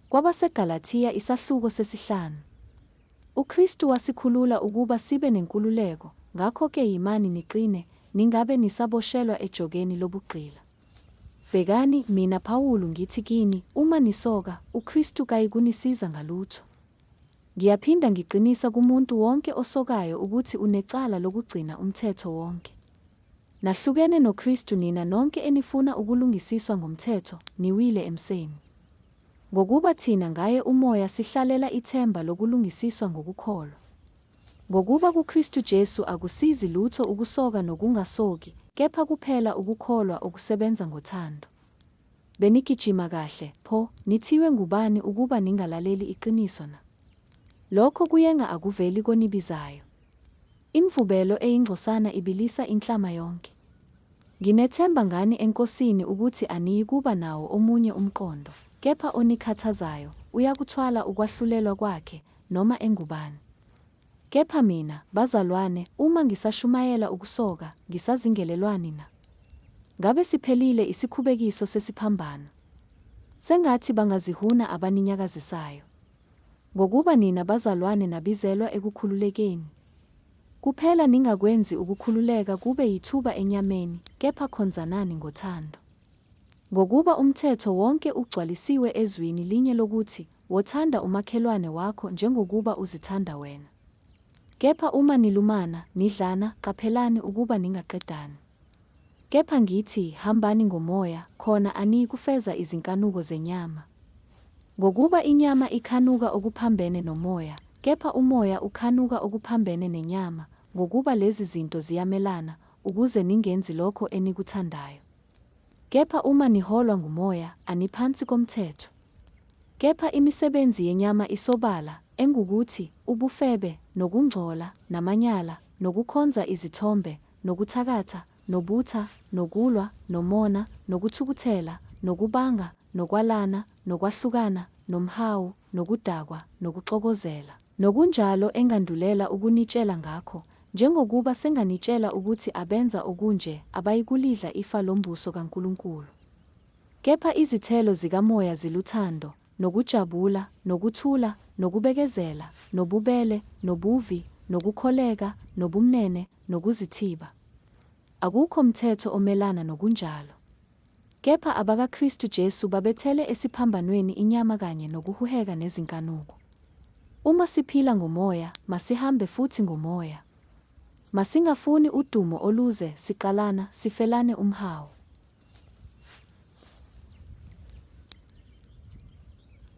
KwabaseGalathiya isahluko sesihlanu. UKristu wasikhulula ukuba sibe nenkululeko, ngakho-ke yimani niqine, ningabe nisaboshelwa ejokeni lobugqila. Bhekani, mina Pawulu ngithi kini, uma nisoka, uKristu kayikunisiza ngalutho. Ngiyaphinda ngiqinisa kumuntu wonke osokayo ukuthi unecala lokugcina umthetho wonke. Nahlukene noKristu nina nonke enifuna ukulungisiswa ngomthetho, niwile emseni. Ngokuba thina ngaye uMoya sihlalela ithemba lokulungisiswa ngokukholwa. Ngokuba kuKristu Jesu akusizi lutho ukusoka nokungasoki, kepha kuphela ukukholwa okusebenza ngothando. Benigijima kahle, pho, nithiwe ngubani ukuba ningalaleli iqiniso na? Lokho kuyenga akuveli konibizayo. Imvubelo eyingcosana ibilisa inhlama yonke. Nginethemba ngani eNkosini ukuthi aniyikuba nawo omunye umqondo, kepha onikhathazayo uyakuthwala ukwahlulelwa kwakhe, noma engubani. Kepha mina, bazalwane, uma ngisashumayela ukusoka, ngisazingelelwani na? Ngabe siphelile isikhubekiso sesiphambano. Sengathi bangazihuna abaninyakazisayo. Ngokuba nina bazalwane nabizelwa ekukhululekeni. Kuphela ningakwenzi ukukhululeka kube yithuba enyameni, kepha khonzanani ngothando. Ngokuba umthetho wonke ugcwalisiwe ezwini linye lokuthi, Wothanda umakhelwane wakho njengokuba uzithanda wena. Kepha uma nilumana, nidlana, qaphelani ukuba ningaqedani. Kepha ngithi, hambani ngoMoya, khona aniyikufeza izinkanuko zenyama. Ngokuba inyama ikhanuka okuphambene noMoya, kepha uMoya ukhanuka okuphambene nenyama, ngokuba lezi zinto ziyamelana, ukuze ningenzi lokho enikuthandayo. Kepha uma niholwa nguMoya, aniphansi komthetho. Kepha imisebenzi yenyama isobala, engukuthi, ubufebe, nokungcola, namanyala, nokukhonza izithombe, nokuthakatha, nobutha, nokulwa, nomona, nokuthukuthela, nokubanga, nokwalana, nokwahlukana, nomhawu, nokudakwa, nokuxokozela. Nokunjalo engandulela ukunitshela ngakho, njengokuba senganitshela ukuthi abenza okunje abayikulidla ifa lombuso kaNkulunkulu. Kepha izithelo zikaMoya ziluthando, nokujabula, nokuthula, nokubekezela, nobubele, nobuvi, nokukholeka, nobumnene, nokuzithiba. Akukho mthetho omelana nokunjalo. Kepha abakaKristu Jesu babethele esiphambanweni inyama kanye nokuhuheka nezinkanuko. Uma siphila ngoMoya, masihambe futhi ngoMoya. Masingafuni udumo oluze, siqalana, sifelane umhawu.